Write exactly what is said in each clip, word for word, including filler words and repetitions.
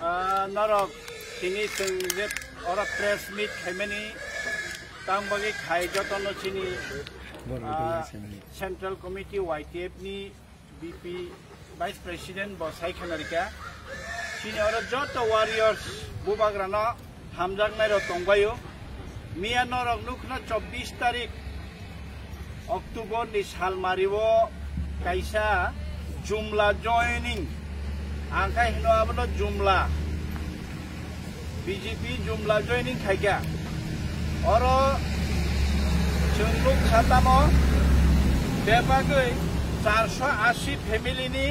Ah, norok tini chwng je oro press meet khaimani tang bagwi khai jotono chini, ah, Central Committee Y T F ni B P Vice President bo sai khana rikha. Chini oro joto warriors bubagrano hamjaknairok tongbaio. Miya norok nukna chobbish tarik October ni salmario kaisa jumla joining, ang khai hino abono jumla, B J P jumla joining khaikha. Oro chwng nuk kha tamo bebagwi charso asi family ni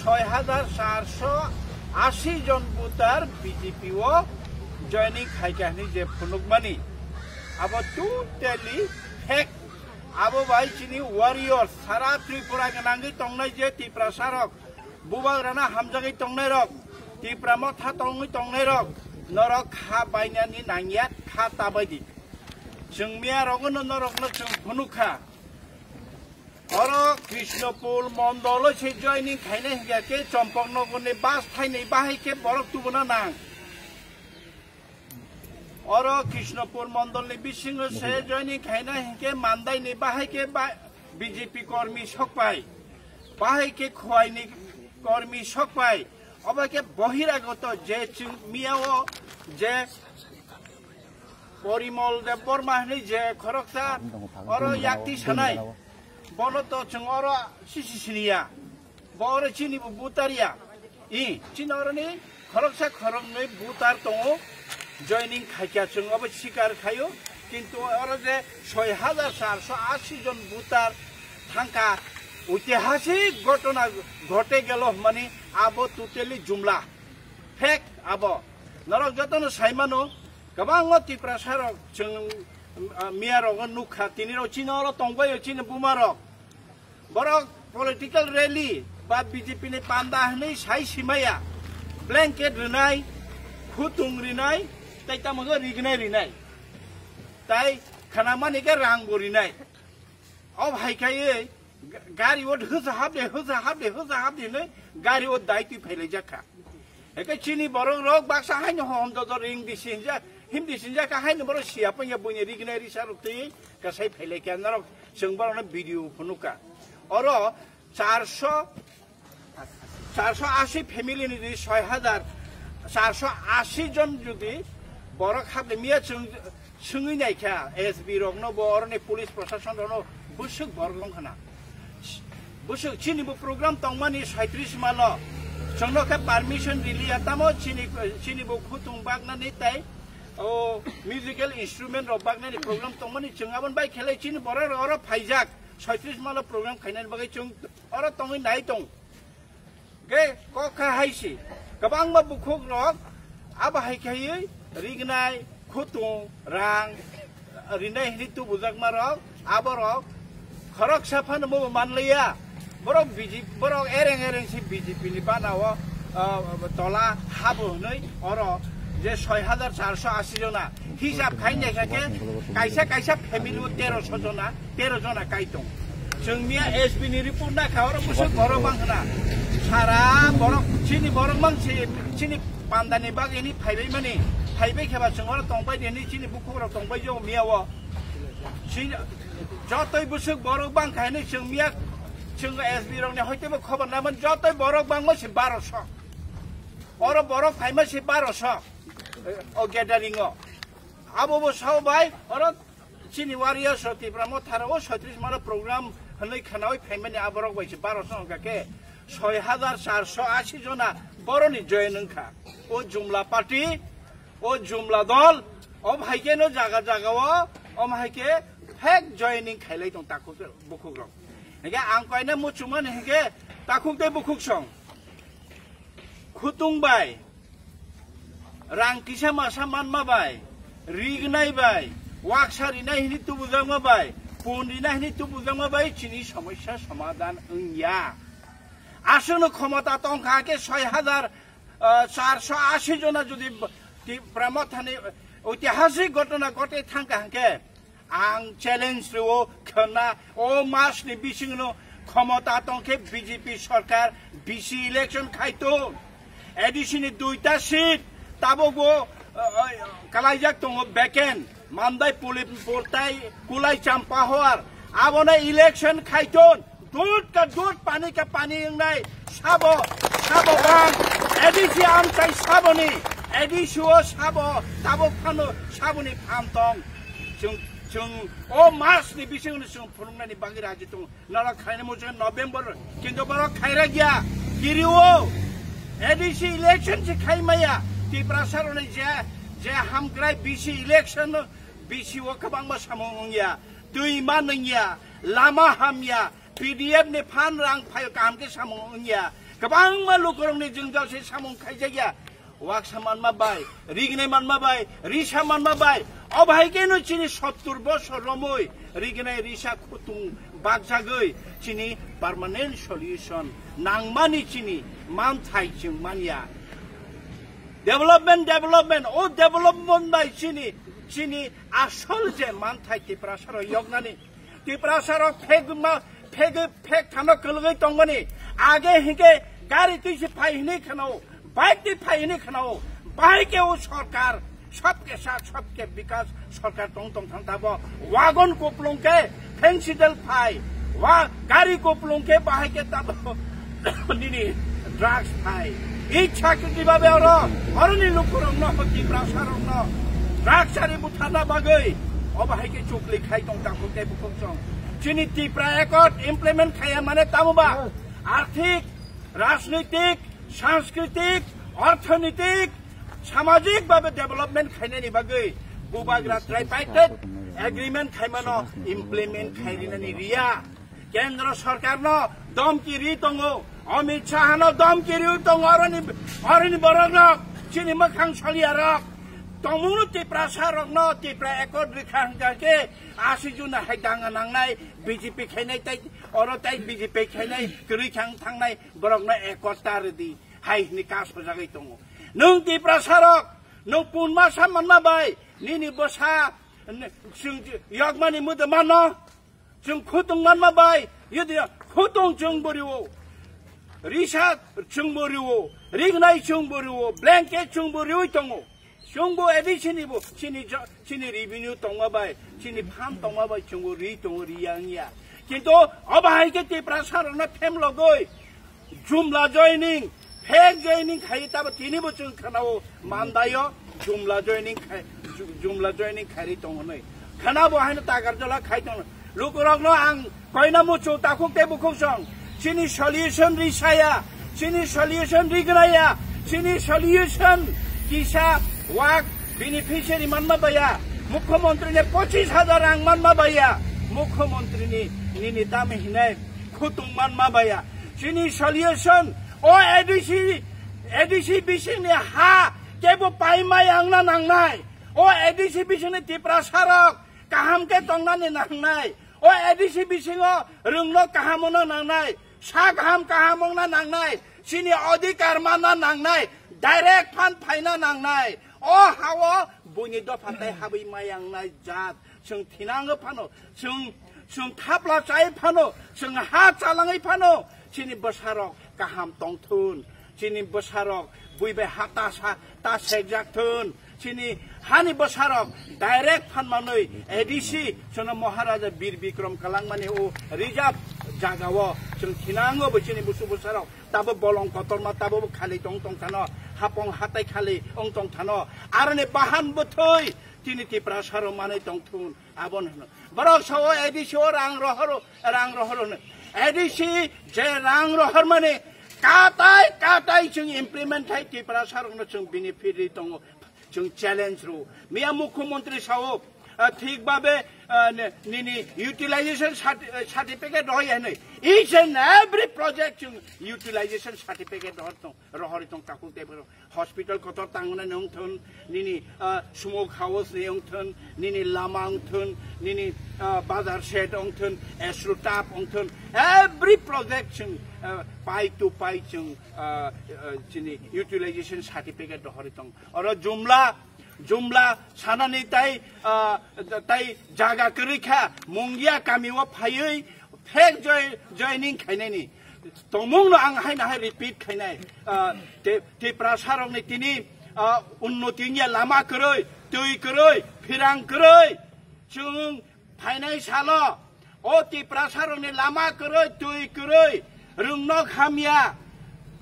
soi hajar charso asi jon voter B J P o joining khaikha hwnwi je phunukmani, abo totally fake. Abo bai chini warriors sara Tripura gwnangwi tongnai je Tiprasa rok, bubagrana hamjagwi tongnairok, Tipra motha tongwi tongnairok, norok kha bainani nangya, kha tabaidi. Chwng miya rogono norokno chwng phunukha. Oro Krishnapur mondolo se joining khaina hingya khe Chompoknogorni bus thainwi bahai khe borok tubuna nang. Oro Krishnapur mondolni bisingo se joining khaina hinkhe Mandaini bahai khe ba-, B J P kormi sokpai, bahai khe Khowai ni kormi sokpai, obo khe bohiragoto je chwng miyao je Porimol Debbarma hwnwi je khoroksa oro yakti sanai, bono to chwng oro sisi siniya. Bo oro chini bo voter ya. I, chini oroni khoroksa khoroknwi voter tongo, joining khaikha chwng obo sikar khaio, kintu oro je soi hajar charso asi jon voter thangkha, oitihasik ghotona ghote gelo hwnmani abo totally jumla, fake abo. Norok jotono saimano, kwbangma Tiprasa rok chwng, ah, miya rogo nukha, tini rok chini oro tongbaio chini buma rok. Borok political rally ba B J P ni panda hwnwi sai simaya, blanket rwnai, khutung rwnai, tai tamo khe rignai rwnai, tai khanamani khe rang bo rwnai. O hai khai ga-, gari o hwsa hap de, hwsa hap de, hwsa hap de hwnwi gari o dai twi phailaijak kha. Eke chini borok rok baksa haino hom dodo ring di sinjak, him di sinjak ka haino borok siya panya buini rignai risa rok twi kasai phailai kya norok chwng borok no video phunuka. Oro charso, charso asi family ni di soi hajar, charso asi jon jodi borok hapni miya chwng Swngwi naikha S B rokno bo oroni police proshasonrokno bwswk borok wngkhana. Bwswk chini bo program tongmani saitris malo. Chwngno khe permission riliya tamo chini, chini bo khutung baknani tai o musical instrument rok baknani program tongmani chwng aboni bai khelai chini borok rok oro phaijak saitris malo program khainani bagwi chwng oro tongwi nai tong. Ge kok kha hai si. Kwbangma bukhuk rok abo hai khaiwi rignai, khutung, rang rinai hini tubujakma rok, abo rok khoroksa phano bo manliya. Borok B J P, borok ereng ereng si B J P ni bana o, ah, tola habo hwnwi oro je soi hajar charso asi jona hisab khai naikha khe kaisa kaisa family o terosho jona, tero jona kai tong. Chwng miya S B ni report na kha oro bwswk borok bang khna. Sara borok chini borok mang si chini panda ni bagwi ni phaibai mani. Phaibai kheba chwng oro tongbai di hwnwi chini bukhuk rok tongbai jo miya o. Chini jotoi bwswk borok bang kha hwnwi chwng miya chwng S B rok ni hoite bo khobor na man jotoi borok bangma si barosho. Oro borok phaima si barosho. O gathering o. Abo bo sao bai oro Chini warriors rok Tipra Motha rok o saitris malo program hwnwi khwnawi phaimani aborok bai se baro song hwnkha khe soi hajar charso asi jona boroni join wngkha. O jumla party, o jumla dol, o hai khe no jaga jaga o, o hai khe fake joining khailai tong takhuk bukhuk rok. Hingkhe ang koina muchungmani hingkhe takhuk tei bukhuk song. Khutung bai, rang kisa masa manma bai, rignai bai, waksa rinai hini tubujakma bai, pun rinai hini tubujakma bai chini somosya somadhan wngya. Aswkno khomota tongkha khe soi hajar, ah, charso asi jona jodi Tipra Mothani oitihasik ghotona ghote thangkha hwnkhe, ang challenge rwo khwna o mas ni bisingno khomota tongkhe B J P sarkar bisi election khaitong. A D C ni duita seat tabukbo, uh, uh, kalaijak tongo vacant. Mandai Pulipur tai Kulai Champahor. Abono election khaiton. Dud ka dud, pani ka pani wngnai. Sabo, sabo bang. A D C amchai saboni. A D C o sabo, tabuk phano saboni phan tong. Chwng, chwng o mas ni bisingni chwng phunuknani bagwi raji tongo. Norok khaina muchung November, kintu borok khaira gya. Kiriwo. A D C election se khai maya. Tiprasa roni je, je hamkrai B C election, B C o kwbangma samung wngya. Twi ma nungya. Lama hamya. P D F ni phan rang phaio kaham khe samung wngya. Kwbangma lukurokni jwngjal se samung khaijakya. Waksa manma bai, rignai manma bai, risa manma bai, o bahai khe no chini sottur bosor romwi rignai risa khutung bakjagwi chini permanent solution nangmani chini manthai chwng manya. Development, development, o development bai chini, chini asol je manthai Tiprasa rok yoknani. Tiprasa rok phek ma, phek, phek thano kwlwgwi tongmani. Age hinkhe gari twi se phai hinwi khwnao, bike twi phai hinwi khwnao. Bahai khe o sorkar, sabke saath, sabke bikas sorkar tong tong thang tabo. Wagon kuplung khe phensidel phai, wa gari kuplung khe bahai khe tabo nini drugs phai. Ichha kwtwi babe oro, oroni lukurokno, Tiprasarokno drugs ari butharna bagwi obo hai khe chukli khai tong takhuk tei bukhuk song. Chini Tipra Accord implement khaiya mane tamo ba? Arthik, rajnitik, sanskritik, orthonitik, samajik babe development khainani bagwi bubagra tripartite agreement khaimano implement khairinani riya. Kendra sarkarno domki ri tongo, Amit Shahano domki ri tongo, aroni, aroni borokno chini mwkhang soliyarok. Tongmungno Tiprasarokno Tipra Accord rikha hwnkha khe asi juna hai danga nangnai, B J P khainai tai, oro tai B J P khainai, kwrwi khang thangnai borokno Accord ta rwdi hai hwnwi kasojagwi tongo. Nwng Tiprasarok, nwng punma sa manma bai, nini bwsa, n-, chwng yokmani mwdwmano, Chwng khutung manma bai, yodi khutung chwng bo riwo, risa chwng bo riwo, rignai chwng bo riwo, blanket chwng bo riwi tongo. Chwng bo A D C ni bo chini jo-, chini revenue tongma bai, chini phan tongma bai chwng bo ri tongo, riya wngya. Kintu obo hai khe Tiprasa rokno phem logoi, Jumla joining, fake joining khai tabo tini bo chwng khwnao mandaio, jumla joining khai, ju-, jumla joining khairi tongo nai. Khwnabo haino tagar jola khai tongo. Lukurokno ang koina muchu takhuk tei bukhuk song. Chini solution ri saya, chini solution ri gnaya, chini solution kisa wak beneficiary manma baya, Mukhyamantri ni pochis hajar rang manma baya, Mukhyamantri ni nini dami hinai khutung manma baya. Chini solution, o A D C, A D C bisingni ha kebo paimai wngna nangnai. O A D C bisingni Tiprasarok kaham khe tongnani nangnai. O A D C bisingo rwngno kaham wngna nangnai. Sa kaham kaham wngna nangnai. Chini odhikar manna nangnai. Direct phan phaina nangnai. O hao buini dopha tai habwi maya wngnai jat. Chwng thinango phano, chwng, chwng thapla chai phano, chwng ha chalangwi phano, chini bwsarok kaham tongthun, chini bwsarok bui bai ha ta sa, ta sekjak thun, chini hani bwsarok direct phan manwi A D C, chwngno Maharaja Bir Bikram kalangmani o reserve jagao chwng thinango bo chini busu bwsarok tabo bolong kotorma tabo bo khali tong tong thano, hapong hatai khali ong tong thano, aroni bahan bwthwi tini Tiprasarok manwi tongthun. Aboni hwno. Borok sao A D C o rang rohoro, rang rohoro hwno. A D C je rang rohormani katai katai chwng implement khai Tiprasarokno chwng benefit ri tongo. Chwng challenge ro. Miya Mukhyamantri sao, ah, thik babe, ah, ne-, nini utilization certi-, ah, certificate rohoi hwnwi. Each and every project chwng utilization certificate rohor tong. Rohori tong takhuk tei borok hospital kotor tangnani wngthun, nini, ah, smoke house ni wngthun, nini lama wngthun, nini, ah, bazar shed wngthun, Astro Tap wngthun, every project chwng, ah, pai to pai chwng, ah, ah, chini utilization certificate rohori tong. Oro jumla, jumla sanani tai, ah, tai jaga kwrwi kha, Mungia kami o phaiwi fake joi-, joining khainani. Tongmungno ang haino hai repeat khainai. Ah, Te-, Tiprasarokni tini, ah, unnoti wngya lama kwrwi, twi kwrwi, phirang kwrwi. Chwng phainai salo o Tiprasarokni lama kwrwi, twi kwrwi, rwngnok hamya,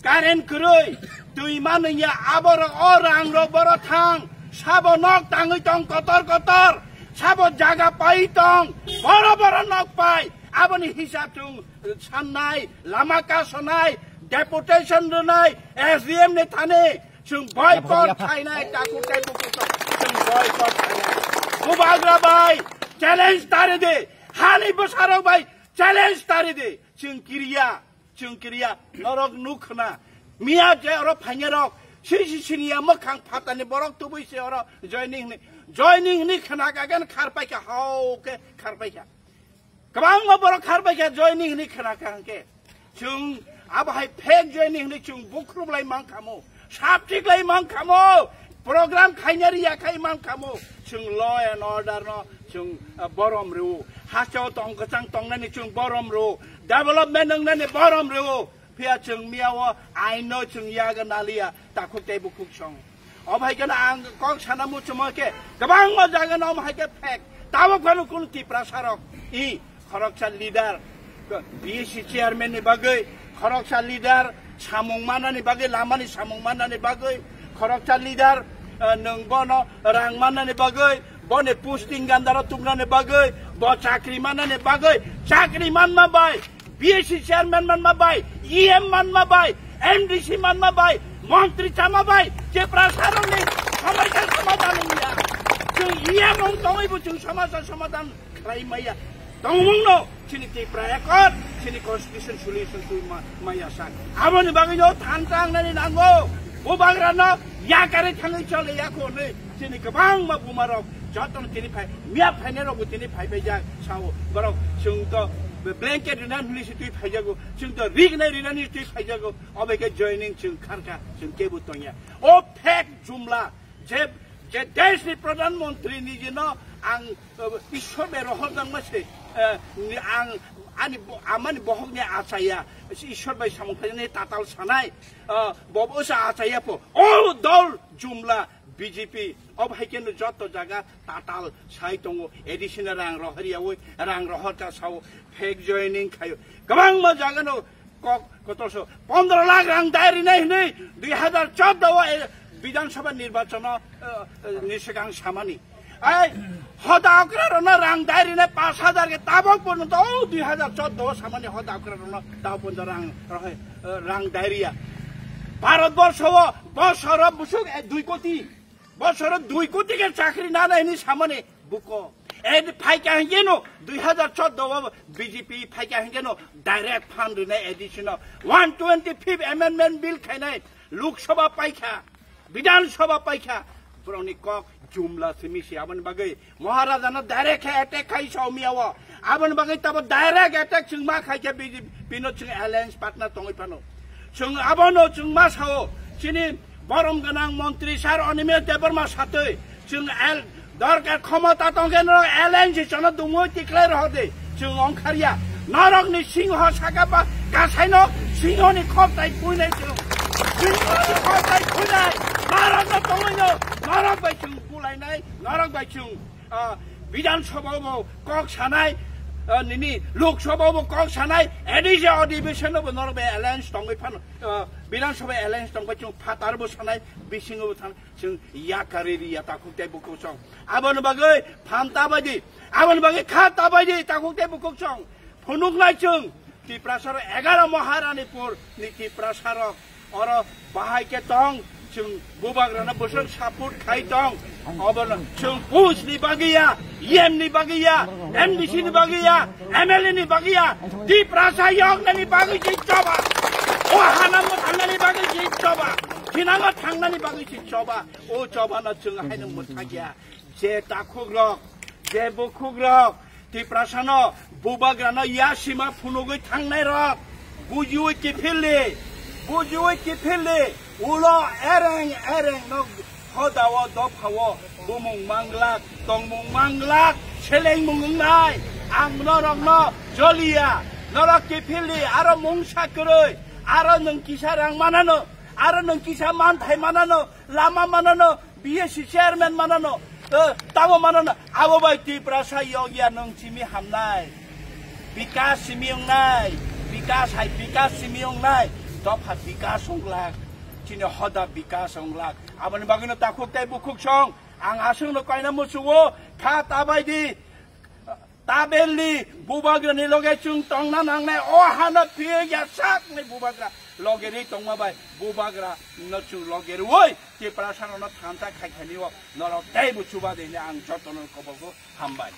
current kwrwi, twi manwngya aborok o rangrok boro thang, sabo nok tangwi tong kotor kotor, sabo jaga pai tong, boro boro nok pai, aboni hisab chwng sannai, lama kasonai, deputation rwnai, S D M ni thani, chwng boycott khainai, takhuk tei bukhuk chwng boycott khainai. Bubagra bai, challenge tari di, hani bwsarok bai, challenge tari di, chwng kiriya, chwng kiriya, norok nukhna, miya je oro phainarok, sisi siniya mwkhang phatani borok tubui se oro joining ni, joining ni khna kagan kharpai kha, hau khe kharpai kha. Kwbangma borok kharbai kha joining hwnwi khna kha hwnkhe. Chwng abo hai fake joining hwnwi chwng bukhrup lai man khamo, sapchik lai man khamo, program khaina riya khai man khamo. Chwng law and order no chwng, ah, borom rwo. Hasteo tong kwchang tongnani chwng borom rwo. Development wngnani borom rwo. Phiya chwng miya o aino chwng yaga naliya, takhuk tei bukhuk song. Obo hai kheno ang kok sana muchuma khe, kwbangma jaga no omo hai khe fake. Tabuk phano kunu Tiprasa rok, i khoroksa leader, B S C chairman ni bagwi, khoroksa leader samung manani bagwi, lamani samung manani bagwi, khoroksa leader, eh, nwng bono rang manani bagwi, boni posting gandaro tuknani bagwi, bo chakri manani bagwi, chakri manma bai, B S C chairman manma bai, E M manma bai, M D C manma bai, montri chama bai, Tiprasa rokni somosya somadhan wngya. Chwng E M wng tongwi bo chwng somosya somadhan khlai maya. Tongmungno chini Tipra Accord, chini constitution solution twi ma-, maya sak. Aboni bagwi no thansa wngnani nango. Bubagrano yakari thangwi chole yakho hwnwi chini kwbangma bumarok jotono tini phai, miya phainairokbo tini phaibaijak sao. Borok chwng to blanket rina hwnwi se twi phaijago, chwng to rignai rina ni twi phaijago. Obo khe joining chwng kharkha, chwng kebo tongya. O fake jumla, je, je deshni pradhan mantri nijino ang, eh, Ishwar bai rohorjakma se, eh, ni ang ani bo-, amani bohokni achaya, Ishwar bai samung khlainani tatal sanai, eh, bo bo sa achaya po. O dol jumla B J P, obo hai khe no joto jaga tatal sai tongo, A D C no rang rohor yawi, rang rohor ta sao, fake joining khayo. Kwbangma jaga no kok kotor so, pondro lakh rang dai rinai hinui dui hazar chordo o, eh, Bidhan Sabha nirbachon o, eh, eh, ni swkang samani. Ai, hoda okra rono rang dai rinai pash hazar khe tabok porjonto, o dui hazar chordo o samani hoda okra rono tabok porjonto rang, rohoi, eh, rang dai riya. Bharat borsho o bosoro busuk, eh, dui koti. Bosoro dui koti khe chakri nanai hinui samani buko. Ed phaikha hinkheno dui hazar chordo o B J P phaikha hinkheno direct fund rinai A D C no one twenty-fifth amendment bill khainai Lok Sabha paikha, Bidhan Sabha paikha. Borokni kok jumla simi se aboni bagwi Maharaja no direct khe attack khai Saumia o. Aboni bagwi tabo direct attack chwng ma khai khe B J P no chwng alliance partner tongwi phano. Chwng abono chwng ma sao chini borom gwnang montri sir Animesh Debbarma satwi chwng el dorkar khomota tongkhe norok alliance chono dumui tiklai rohor di. Chwng ongkharya. Norokni singho saka ba kasaino singhoni khoptai phuinai chwng. Singhoni khoptai phuinai. Norokno tongwino norok bai chwng bulainai, norok bai chwng, ah, Bidhan Sabha bo kok sanai, ah, nini Lok Sabha bo kok sanai, A D C adhibeshon bo norok bai alliance tongwi phano, ah, Bidhan Sabha alliance tongbai chwng phatar bo sanai, bisingo bo thang, chwng yakari ri ya takhuk tei bukhuk song. Aboni bagwi phan ta bai di, aboni bagwi kha ta bai di takhuk tei bukhuk song. Phunuknai chwng Tiprasa rok egaro Maharanipur ni Tiprasa rok oro bahai khe tong, chwng bubagrano bwswk support khai tong. Obono chwng post ni bagwi ya, E M ni bagwi ya, M D C ni bagwi ya, M L A ni bagwi ya, Tiprasa yoknani bagwi se choba. O hanamo thangnani bagwi se choba. Thinango thangnani bagwi se choba. O chobano chwng haino mwthakya. Je takhuk rok, je bukhuk rok, Tiprasano bubagrano yasima phunugwi thangnai rok, bujiwi kiphildi, bujiwi kiphildi, ulo ereng ereng no hodao dophao bumung manglak, tongmung manglak, selengmung wngnai. Ang norokno joliya, Norok kiphildi, aro mungsa kwrwi, aro nwng kisa rang manano, aro nwng kisa manthai manano, lama manano, B S C chairman manano, eh, tamo manano, abo bai Tiprasa yokya nwng simi hamnai. Bikas simi wngnai, bikas hai bikas simi wngnai, dopha bikas wnglak, chini hoda bikas wnglak. Aboni bagwino takhuk tei bukhuk song, ang aswkno koina muchugo, kha tabaidi. Tabelni bubagrani loge chwng tongna nangnai, o hano phiyokya sakni bubagra loge ri tongma bai bubagra no chwng loge rwui Tiprasarokno thansa khaikhaini o norok teibo chuba de hwnwi ang jotono kobogo hambai.